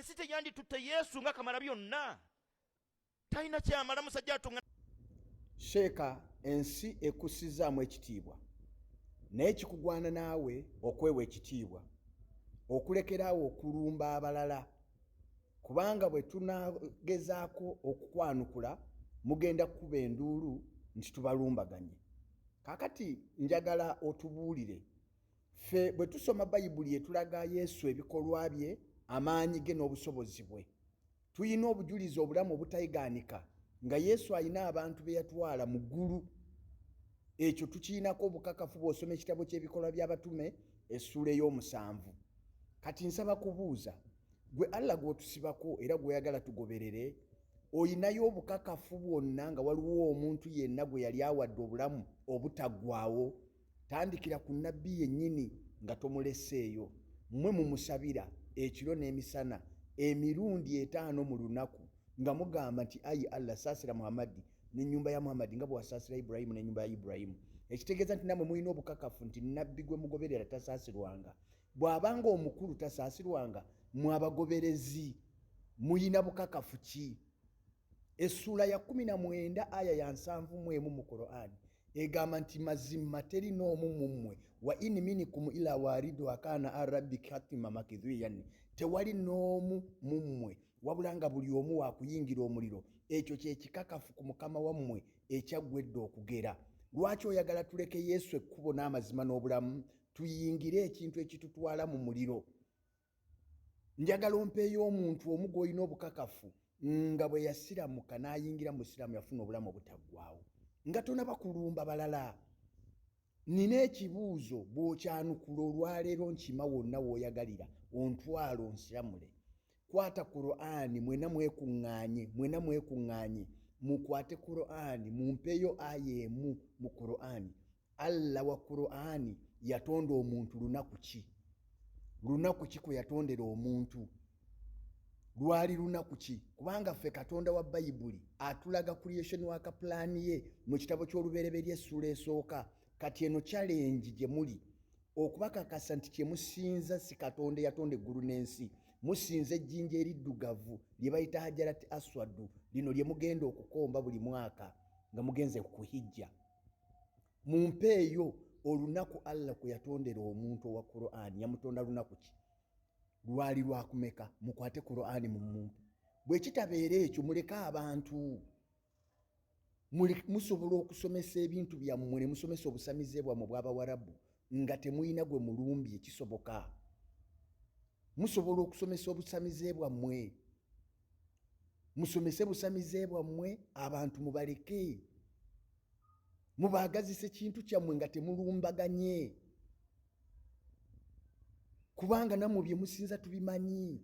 Ensi teyanditutte Yesu nga kamala byonna, talina kyamala musajja atunga. Sheeka, ensi ekussizaamu ekitiibwa, naye kikugwana naawe okwewa ekitiibwa, okulekeraawo okulumba abalala, kubanga bwe tunagezaako okukwanukula mugenda kukuba enduulu nti tubalumbaganye. Kaakati njagala otubuulire, ffe bwe tusoma Bayibuli etulaga Yesu, ebikolwa bye, amaanyi ge n'obusobozi bwe. Tulina obujulizi obulamu obutayigaanika nga Yesu alina abantu be yatwala mu ggulu. Ekyo tukirinako obukakafu bw'osoma ekitabo ky'Ebikolwa by'Abatume essuula ey'omusanvu. Kati nsaba kubuuza, gwe Allah gw'otusibako era gw'oyagala tugoberere, oyinayo obukakafu bwonna nga waliwo omuntu yenna gwe yali awadde obulamu obutaggwaawo? Tandikira ku Nabbi yennyini nga tomuleseeyo. Mmwe mumusabira ekiro n'emisana emirundi etaano mu lunaku nga mugamba nti, Ayi Allah, saasira Muhammadi n'ennyumba ya Muhammadi nga bwe wasaasira Ibrahimu n'ennyumba ya Ibrahimu. Ekitegeeza nti nammwe mulina obukakafu nti Nabbi gwe mugoberera tasaasirwanga. Bw'aba nga omukulu tasaasirwanga, mmwe abagoberezi muyina bukakafu ki? Essuula ya 19 aya ya 71 mu Qur'ani egamba nti, mazima teri n'omu mu mmwe, wa in minikum ila wariduha kana arabbiki hatima makidhiyan, tewali n'omu mu mmwe wabula nga buli omu wakuyingira omuliro, ekyo kye kikakafu ku Mukama wammwe ekyaggwa edda okugera. Lwaki oyagala tuleke Yesu, ekkubo n'amazima n'obulamu, tuyingire ekintu ekitutwala mu muliro? Njagala ompeeyo omuntu omu gw'olina obukakafu nga bwe yasiramuka n'ayingira mu busiraamu yafuna obulamu obutaggwaawo, nga tonaba kulumba balala. Nina ekibuuzo, bw'okyanukula olwaleero nkima wonna w'oyagalira ontwala onsiramule. Kwata Qur'ani, mwena mwekuŋŋaanye, mwena mwekuŋŋaanye mukwate Qur'ani, mumpeeyo aya emu mu Qur'ani. Allah wa Qur'ani yatonda omuntu lunaku ki? Lunaku ki kwe yatondera omuntu? Lwali lunaku ki? Kubanga ffe Katonda wa Bayibuli atulaga creation work plan ye mu kitabo ky'Olubereberye essuula esooka. Kati eno challenge gye muli okubakakasa nti kyemusinza si Katonda eyatonda eggulu n'ensi. Musinza ejjinja eriddugavu lye bayita Hajarati Aswadu, lino lye mugenda okukomba buli mwaka nga mugenze kuhijja. Mumpeeyo olunaku Allah kwe yatondera omuntu. Owa Qur'ani yamutonda lunaku ki? Lwali lwakumeka? Mukwate Qur'ani mumumpe. Bwe kitabeera ekyo, muleke abantu. Musobola okusomesa ebintu byammwe ne musomesa obusamize bwammwe bw'Abawarabu nga temulina gwe mulumbye. Kisoboka. Musobola okusomesa obusamize bwammwe, musomese busamize bwammwe, abantu mubaleke, mubaagazise kintu kyammwe nga temulumbaganye, kubanga nammwe bye musinza tubimanyi.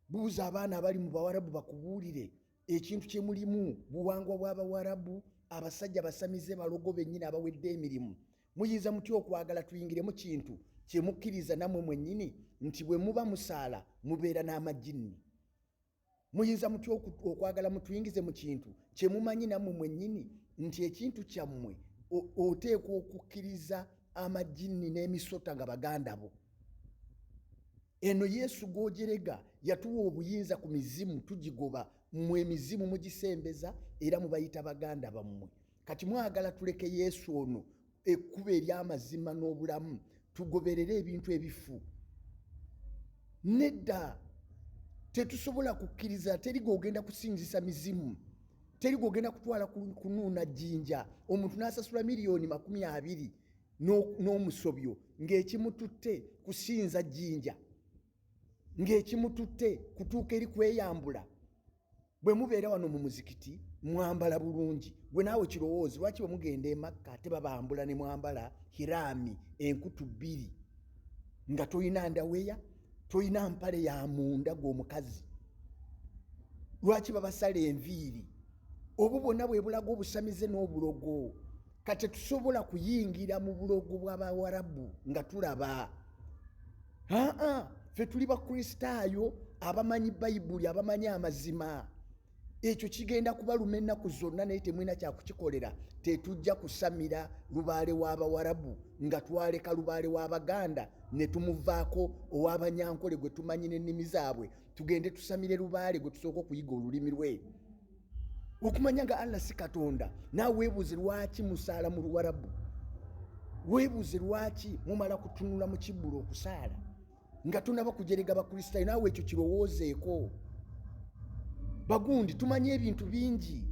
Buuza abaana abali mu Bawarabu bakubuulire ekintu kye mulimu. Buwangwa bw'Abawarabu, abasajja basamize, balogo bennyini abawedde emirimu. Muyinza mutya okwagala tuyingiremu kintu kyemukkiriza nammwe mwennyini nti bwe muba musaala mubeera n'amajinni? Muyinza mutya okwagala mutuyingize mu kintu kyemumanyi nammwe mwennyini nti ekintu kyammwe oteekwa okukkiriza amajinni n'emisota nga baganda bo? Eno Yesu gw'ojerega yatuwa obuyinza ku mizimu, tugigoba. Mmwe emizimu mugisembeza era mubayita baganda bammwe. Kati mwagala tuleke Yesu ono, ekkubo ery'amazima n'obulamu, tugoberere ebintu ebifu? Nedda, tetusobola kukkiriza. Teri gwogenda kusinzisa mizimu, teri gwogenda kutwala kunuuna jjinja, omuntu n'asasula miliyoni 20 n'omusobyo ng'ekimututte kusinza jjinja, ng'ekimututte kutuuka eri kweyambula. Bwe mubeera wano mu muzikiti mwambala bulungi. Gwe naawe kirowoozi, lwaki bwe mugenda e Makka ate babambula ne mwambala hiraami enkutu bbiri, nga tolina ndaweya, tolina mpale ya munda? Gwe omukazi, lwaki babasala enviiri? Obwo bwonna bwe bulaga obusamize n'obulogo. Kati tetusobola kuyingira mu bulogo bw'Abawarabu nga tulaba. Aa, ffe tuli Bakristaayo abamanyi Bayibuli, abamanyi amazima. Ekyo kigenda kubaluma ennaku zonna, naye temulina kyakukikolera. Tetujja kusamira lubaale w'Abawarabu nga twaleka lubaale w'Abaganda ne tumuvaako, ow'Abanyankole gwe tumanyi n'ennimi zaabwe. Tugende tusamire lubaale gwe tusooka okuyiga olulimi lwe, okumanya nga Allah si Katonda. Naawe weebuuze lwaki musaala mu Luwarabu, weebuuze lwaki mumala kutunula mu kibbula okusaala nga tonaba kujerega Bakristaayo. Naawe ekyo kirowoozeeko. Bagundi, tumanye ebintu bingi.